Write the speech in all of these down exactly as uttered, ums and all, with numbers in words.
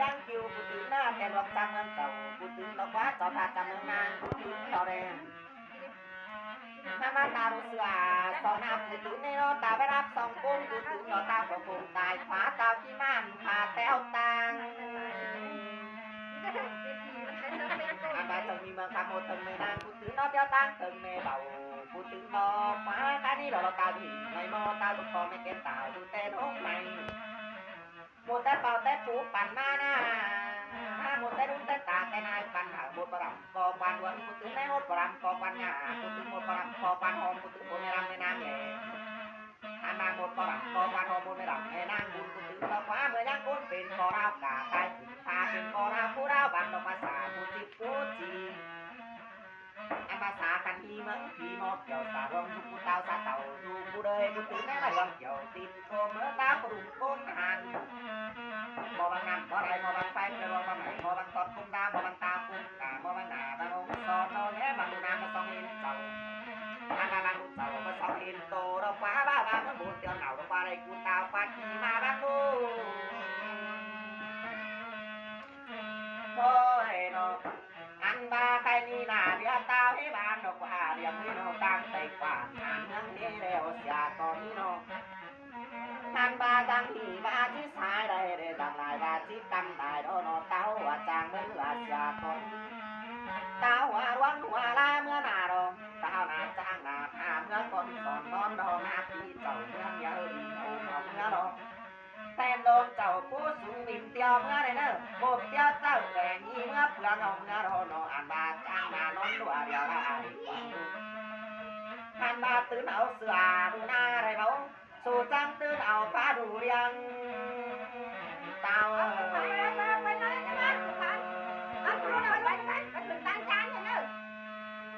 Tăng kiu pú tứn ꞌnạ ꞌtẹ luông ꞌchạk ꞌmướng chảu, pú tứn ꞌnọ ꞌquá chảu ꞌva chảk ꞌmướng ꞌnáng, pú tứn ꞌnọ đen. ꞌHan ꞌva ta ꞌlụk ꞌsứa, so ꞌnạ pú tứn ꞌnị ꞌnọ, ta ꞌvạy ꞌnặp song ꞌcốn, pú tứn ꞌnọ ta ꞌcọ ꞌcốn tai khóa, ta ꞌchí ꞌmắn pha ꞌtẹo ꞌtáng. ꞌHan ꞌva chảu ꞌmí ꞌmướng khắp ꞌmôn tơng ꞌmẹ ꞌnáng, pú tứn ꞌnọ ꞌtẹo ꞌtáng tơng ꞌmẹ báu, pú tứn ꞌnọ khóa, ꞌcá ꞌnị ꞌlọ ꞌlo ta ꞌnị, ꞌmạy ꞌmo ta ꞌlụk ꞌpo ꞌmẹ ꞌkén ta, pú ꞌtẹ ꞌnọng ꞌnị. ꞌMôn ꞌtẹ pao ꞌtẹ pú păn ꞌmá ꞌnạ. ꞌMôn ꞌtẹ ꞌlụk ꞌtẹ ta ꞌtẹ nai păn hảư ꞌmôn ꞌpo đăm ꞌpo păn ꞌluôn, pú tứn ꞌnị ꞌmôn ꞌpo đăm ꞌpo păn ꞌnạ, pú tứn ꞌmôn ꞌpo đăm ꞌpo păn ꞌhôm, pú tứn ꞌmôn ꞌmẹ ꞌlăm ꞌmẹ ꞌnáng ꞌlẹ. ꞌHan ꞌva ꞌmôn ꞌpo đăm ꞌpo păn ꞌhôm ꞌmôn ꞌmẹ ꞌlăm ꞌmẹ ꞌnáng bun, pú tứn ꞌnọ ꞌquá ꞌmưa ꞌnhắng ꞌcốn pên ꞌpo đao cả tai, pên ꞌpo đao pú đao păn ꞌnọ ꞌva sa pú ꞌchí pú ꞌchí. ꞌHan ꞌva sa căn ꞌnị ꞌmướng phi ꞌmo kiẻo sa ꞌluống dú pú táo sa táo dú pú đơi, pú tứn ꞌnị ꞌva ꞌluống kiẻo tin ꞌcốn ꞌmưa ta pú đum ꞌcốn ꞌhặn. ꞌMo ꞌváng ꞌnặm ꞌmo đai, ꞌmo ꞌváng ꞌpháy ꞌpưa ꞌluống ꞌváng nảy, ꞌmo ꞌváng tót ꞌcốn đao, ꞌmo ꞌváng ta ꞌcốn cả, ꞌmo ꞌváng nả ꞌváng ống son ꞌnọ ꞌnẹ, ꞌváng đu ꞌnặm ꞌmá song ꞌhến chảu. ꞌHan ꞌva ꞌváng đu chảu ꞌmá song ꞌhến tô ꞌnọ ꞌquá, ꞌva ꞌváng ꞌmướng bun ꞌtẹo nảu ꞌnọ ꞌquá đảy cu táo ꞌquá ꞌchí ꞌmá ꞌváng đu. Thôi ꞌnọ. ꞌHan ꞌva khay ꞌnị ꞌnạ ꞌviạk táo ꞌhế ꞌváng ꞌnọ ꞌquá, ꞌviạk ꞌnị ꞌnọ ꞌtáng Tây ꞌquá ꞌnặn ꞌmướng ꞌnị ꞌlẹo sia ꞌcọ ꞌnị ꞌnọ. ꞌHan ꞌva dăng ꞌnị ꞌva ꞌchí sai đảy, đảy dăng lai ꞌva ꞌchí tăm đảy ꞌnọ ꞌnọ, táo ꞌva chang ꞌmướng ꞌva sia ꞌcọ ꞌnị. Táo ꞌva ꞌluống ꞌva ꞌlạ ꞌmưa ꞌnạ ꞌnọ, táo ꞌnạ chang ꞌnạ ꞌmưa ꞌcốn son ꞌnón ꞌnọ, ꞌnạ phi chảu ꞌmướng dao đi ôm au ꞌmưa ꞌnọ. ꞌTen đôm chảu pú sung ꞌvin ꞌtẹo ꞌmưa đảy ꞌnớ, ꞌmộp ꞌtẹo chảu ꞌvẹ ꞌnị ꞌmưa ꞌpưa au ꞌmưa ꞌnọ ꞌnọ. ꞌHan ꞌva chang ꞌnạ ꞌnón ꞌlua điêu ꞌlạ ai ꞌquá. ꞌHan ꞌva tứn au ꞌsứa ꞌnụ ꞌnạ đảy báu, su chắng tứn au ꞌpá đu ꞌliệng táo.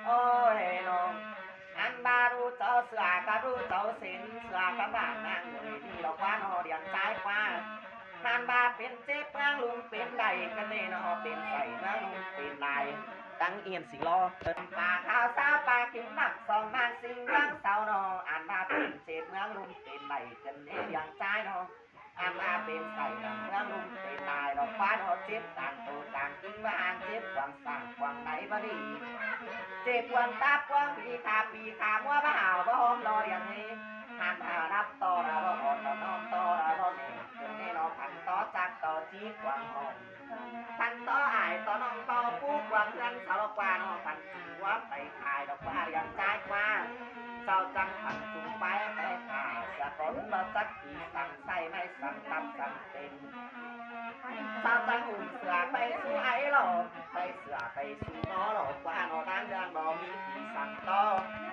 Ôi ꞌnọ. ꞌHan ꞌva ꞌlụk chảu ꞌsứa cắp ꞌlụk chảu sên, ꞌsứa cắp ꞌváng ꞌnáng ꞌlới ꞌnị ꞌnọ ꞌquá ꞌnọ, điên ꞌchái ꞌquá. ꞌHan ꞌva pên chếp ꞌmướng ꞌlum pên đảy, căn ꞌnị ꞌnọ pên sai ꞌmướng ꞌlum pên lai. Tắng yên xính lo. ꞌPa kháo sáo ꞌpa khính ꞌnặm song ꞌnáng sính ꞌmướng sau ꞌnọ. ꞌHan ꞌva pên chếp ꞌmướng ꞌlum pên đảy, căn ꞌnị điên ꞌchái ꞌnọ. ꞌHan ꞌva pên sai ꞌmướng ꞌlum pên lai ꞌnọ ꞌquá ꞌnọ, chếp tang tô tang ꞌkính ꞌva ꞌhán chếp quảng sảng quảng đáy ꞌva đi. Chếp quảng táp quảng phi khả phi khả ꞌmưa ꞌva hảo ꞌva hôm lo điên ꞌnị. ꞌHan ꞌva đắp ꞌto đa ꞌva ón ꞌva ꞌnọng ꞌto đa ꞌva mẻng, căn ꞌnị ꞌnọ phăn ꞌto chắp ꞌto ꞌchí quảng hỏng. Phăn ꞌto ải ꞌto ꞌnọng ꞌto pú quảng ꞌhướn sau ꞌlọ ꞌquá ꞌnọ, phăn ꞌchí ꞌquá pay khai ꞌlọ ꞌquá điên ꞌchái ꞌquá. Sau chắng phăn ꞌchung pay pay khai sia ꞌcốn ꞌva chắc phi săng sai ꞌmạy săng tắp săng pên. Sau chắng ủn ꞌsứa pay sú ai ꞌlọ, pay ꞌsứa pay sú ꞌnọ ꞌlọ ꞌquá ꞌnọ, ꞌláng ꞌlươn ꞌnọ ꞌmí phi săng ꞌto,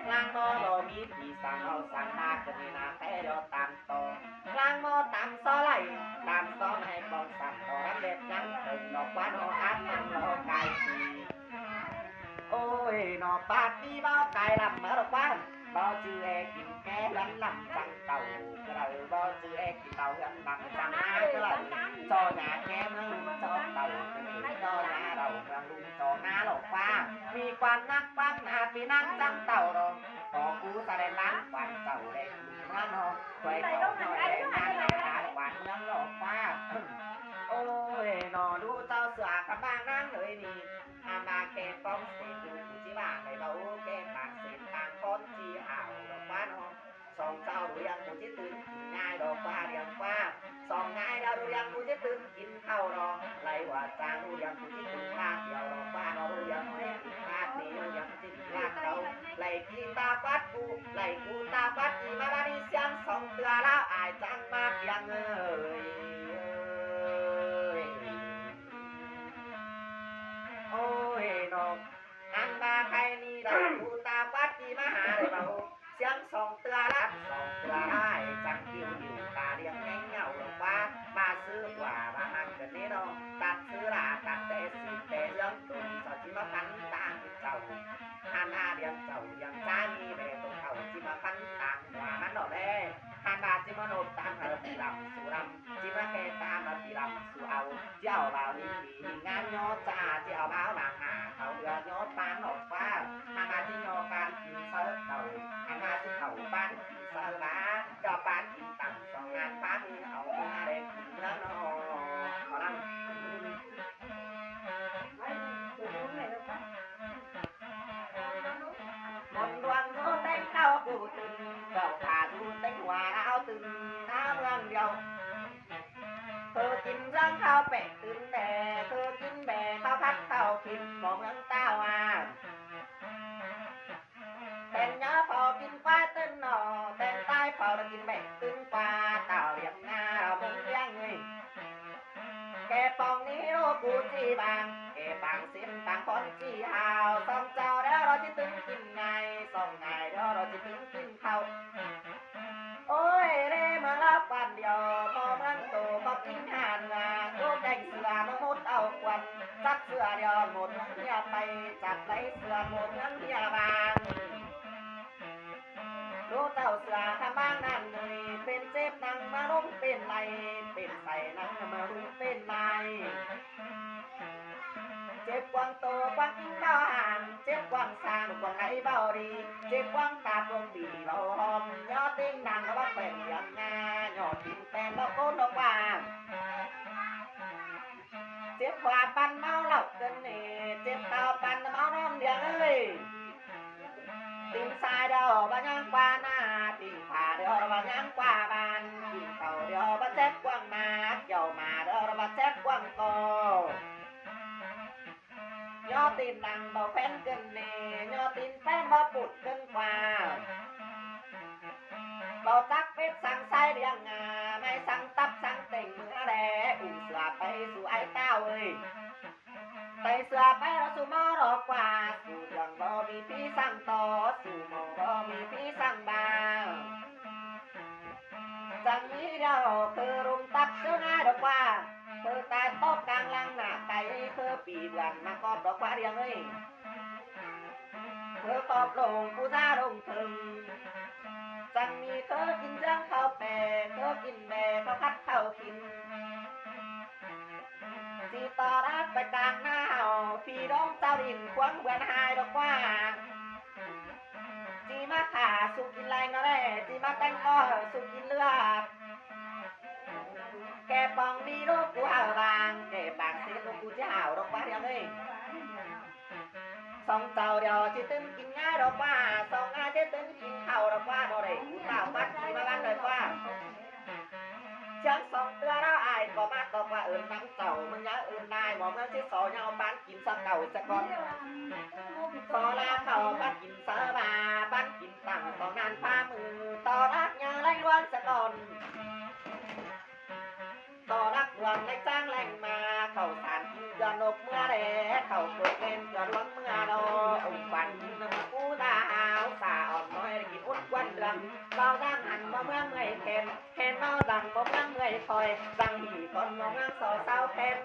ꞌláng ꞌnọ ꞌnọ ꞌmí phi săng au săng ꞌmá, căn ꞌnị ꞌnạ té ꞌlẹo tăm ꞌto. ꞌLáng ꞌmo tăm so lai, tăm so ꞌmạy pong săng ꞌnọ đăm đét ꞌnhắng tơng ꞌnọ ꞌquá ꞌnọ át ꞌnhắng ꞌlọ cai phi. Ôi ꞌnọ ꞌpá ꞌmí báu cai lăm ꞌmá ꞌlọ ꞌquá. Báu chứ é kin ké ꞌlươn lăm chắng tảu, ꞌcọ đảy báu chứ é kin tảu ꞌlươn lăm chắng ꞌmá ꞌcọ đảy. Cho nhá ké ꞌmướng ꞌlum cho tảu, ꞌcọ đảy cho nhá đảu ꞌmướng ꞌlum cho ꞌná ꞌlọ ꞌquá. ꞌMí quan ꞌnắc quan ꞌnạ phi ꞌnăng chắng tảu ꞌnọ. Có cú sa đen ꞌláng quan chảu đảy ꞌmướng ꞌnọ. Quay khảu ꞌnọi đảy ꞌmướng ꞌnọ đảy ꞌláng quan ꞌmướng ꞌlọ ꞌquá. Ôi ꞌnọ ꞌlụk chảu ꞌsứa cắp ꞌváng ꞌnáng ꞌlới ꞌnị. ꞌHan ꞌva ké póng sên ꞌlụk ꞌchí ꞌváng đảy báu, ké páng sên páng ꞌcốn ꞌchí hảo ꞌlọ ꞌquá ꞌnọ. Song chảu ꞌlụk ꞌliệng ꞌcú ꞌchí tứn kin ꞌngai ꞌlọ ꞌquá ꞌliệng ꞌquá. Song ꞌngai ꞌlụk ꞌliệng ꞌcú ꞌchí tứn kin khảu ꞌnọ. Lai ꞌva chang ꞌlụk ꞌliệng ꞌcú ꞌchí tứn ꞌlạ ꞌtiếu ꞌlọ ꞌquá ꞌnọ, ꞌlụk ꞌliệng ꞌcú ꞌchí tứn ꞌlạ ꞌtiếu, ꞌlụk ꞌliệng ꞌcú ꞌchí tứn ꞌlạ ꞌtiếu. Lai ꞌpi ta ꞌquát ꞌcú, lai ꞌcú ta ꞌquát ꞌpi ꞌmá ꞌva đi siêng song ꞌtưa ꞌlạ ai chắng ꞌmá ꞌliệng ơi. Ôi ꞌnọ. ꞌHan ꞌva khay ꞌnị đảy ꞌcú ta ꞌquát ꞌpi ꞌmá ha đảy báu. Siêng song ꞌtưa ꞌlạ, song ꞌtưa ꞌlạ ai chắng ꞌdiu ꞌdiu ta ꞌliệng ꞌnhắng ꞌnháo ꞌlọ ꞌquá. ꞌVa sư ꞌquá ꞌva ꞌmắn căn ꞌnị ꞌnọ. Tắt sư ꞌlạ tắt té sín té ꞌlươn ꞌtố ꞌnị sau ꞌchí ꞌmá phăn tang chảu. ꞌHan ꞌva điên chảu điên chá ꞌnị ꞌvẹ tô khảu ꞌchí ꞌmá phăn tang ꞌmá ꞌmắn ꞌnọ ꞌlẹ. ꞌHan ꞌva ꞌchí ꞌmá nộp tam hảư ꞌpi lăm su lăm. ꞌChí ꞌmá khe tam ꞌva ꞌpi lăm su au. ꞌChí au bao đi đi đi ngán ꞌnhó cha, ꞌchí au bao lăng hả, au ưa ꞌnhó tang ꞌnọ ꞌquá. ꞌHan ꞌva ꞌchí ꞌnhó ꞌpan kin saư khảu, ꞌhan ꞌva ꞌchí khảu ꞌpan kin saư ꞌva, ꞌchọ ꞌpan kin tẳng song ngán ꞌpá ꞌmí au ꞌmá đen kin ꞌmướng ꞌnọ. Khảu lăng. Bẻ tứn bẻ, cứ kin bẻ, khảu khắt khảu khịn, ꞌmo ꞌmướng ꞌtạu a. Tẻn ꞌnhó phảu kin ꞌquá ꞌtớn ꞌnọ, tẻn ꞌtái phảu kin bẻ tứn ꞌquá, ꞌtạu điếng ꞌna ꞌmướng ꞌliếng ꞌnị. Kẻ pong ꞌnị ꞌlụk ꞌcú ꞌchí bang, kẻ pang sim pang phón ꞌchí hao, song chảu điêu ꞌló ꞌchí tứn kin ꞌngai, song ꞌngai điêu ꞌló ꞌchí tứn kin khảu. Ôi, ꞌlế ꞌmướng ꞌló quan điêu, ꞌmo ꞌmướng tô ꞌcọ kin hả ꞌnhá, ꞌlụk kéng sửa ꞌmá mốt au quan, chắp sửa điêu mốt ꞌmướng ꞌhia pay, chắp đảy sửa mốt ꞌmướng ꞌhia bang. ꞌLụk chảu sửa khăm bang ꞌnặn ꞌnị, pên chếp ꞌnăng ꞌmá ꞌlống pên lai, pên sai ꞌnăng ꞌmá ꞌlống pên lai. Chếp quảng tô quảng kin ꞌmo hang, chếp quảng sang quảng đảy ꞌmo đi, chếp quảng ta quảng đi ꞌmo hom, ꞌnhó tin ꞌnặn ꞌló báu pên điếng ꞌna, ꞌnhó tin pên ꞌló ꞌcốn ꞌló quảng. Chếp khua păn ꞌmo lảu ꞌcứn ꞌnị, chếp khảu păn ꞌmo ꞌnón điếng ới. Tin sai điêu ꞌva ꞌnhắng ꞌquá ꞌna, tin khua điêu ꞌva ꞌnhắng ꞌquá ban, tin khảu điêu ꞌva chếp quảng ꞌmá, kiẻo ꞌmá điêu ꞌva chếp quảng tô. ꞌNhó tin lăng báu pên ꞌcứn ꞌnị, ꞌnhó tin pên báu pụt ꞌcứn ꞌquá. Báu chắc pít săng sai điếng ꞌna, ꞌmạy săng tắp săng têng ꞌmứa đé, ung sửa pay su ải ꞌtạu ới. Pay sửa pay ꞌló su ꞌmo ꞌló quảng, su điếng báu ꞌmí ꞌpi săng tó, su ꞌmo báu ꞌmí ꞌpi săng ba. Chắng ꞌmí điêu khư ꞌlum tắp ꞌchớ ꞌngai ꞌló quảng, khư tai tốc cang lăng ꞌnạ cay, khư pí bươn ꞌmá ꞌcọp ꞌló quảng điếng ới. Khư ꞌcọp ꞌlống ꞌpú da ꞌlống thưng, chắng ꞌmí khư kin ꞌdương khảu pé, khư kin bẻ khảu khắt khảu khịn. ꞌChi ꞌto đắc pay cang ꞌná hảu, phi ꞌlống chảu đin khuống bươn ꞌhại ꞌló quảng. ꞌChi ꞌmá khả su kin leng ꞌnọ đé, ꞌchí ꞌmá kéng ꞌcọ su kin ꞌlưạk. Kẻ pong ꞌnị ꞌlụk ꞌcú hảư bang, kẻ pang sim ꞌlụk ꞌcú ꞌchí hảư ꞌló quảng điếng ới. Song chảu điêu ꞌchí tứn kin ꞌngai ꞌló quảng, song ꞌngai ꞌchí tứn kin khảu ꞌló quảng, ꞌnọ đảy ꞌcú tảu bắt ꞌchí ꞌmá ꞌván đảy quảng. Chắng song ꞌtưa ꞌló ai ꞌcọ ꞌmá ꞌto quảng ứn ꞌnắm chảu, ꞌmướng ꞌnhá ứn ꞌnai, ꞌmo ꞌmướng ꞌchí so ꞌnhá ꞌván kin so cảu sa cón. So ꞌlạ khảu ꞌván kin sa ba, ꞌván kin tẳng so ꞌnặn ꞌpá ꞌmự, ꞌto đắc ꞌnhá ꞌlẹng ꞌluống sa cón. ꞌTo đắc ꞌluống ꞌlẹng chắng ꞌlẹng ꞌmá, khảu san kin ꞌcọ ꞌnộc ꞌmứa đé, khảu cột ꞌmen ꞌcọ ꞌluống ꞌmứa ꞌnọ. Ung quan kin ꞌnặn ꞌmá ꞌcú da hảu, sa ỏn ꞌnọi kin út quan lương. Báu dang hăn ꞌmo ꞌmướng ꞌmơi khen, khen báu dang ꞌmo ꞌmướng ꞌmơi khoi, dang hỉ con ꞌmo ꞌmướng so sao khen.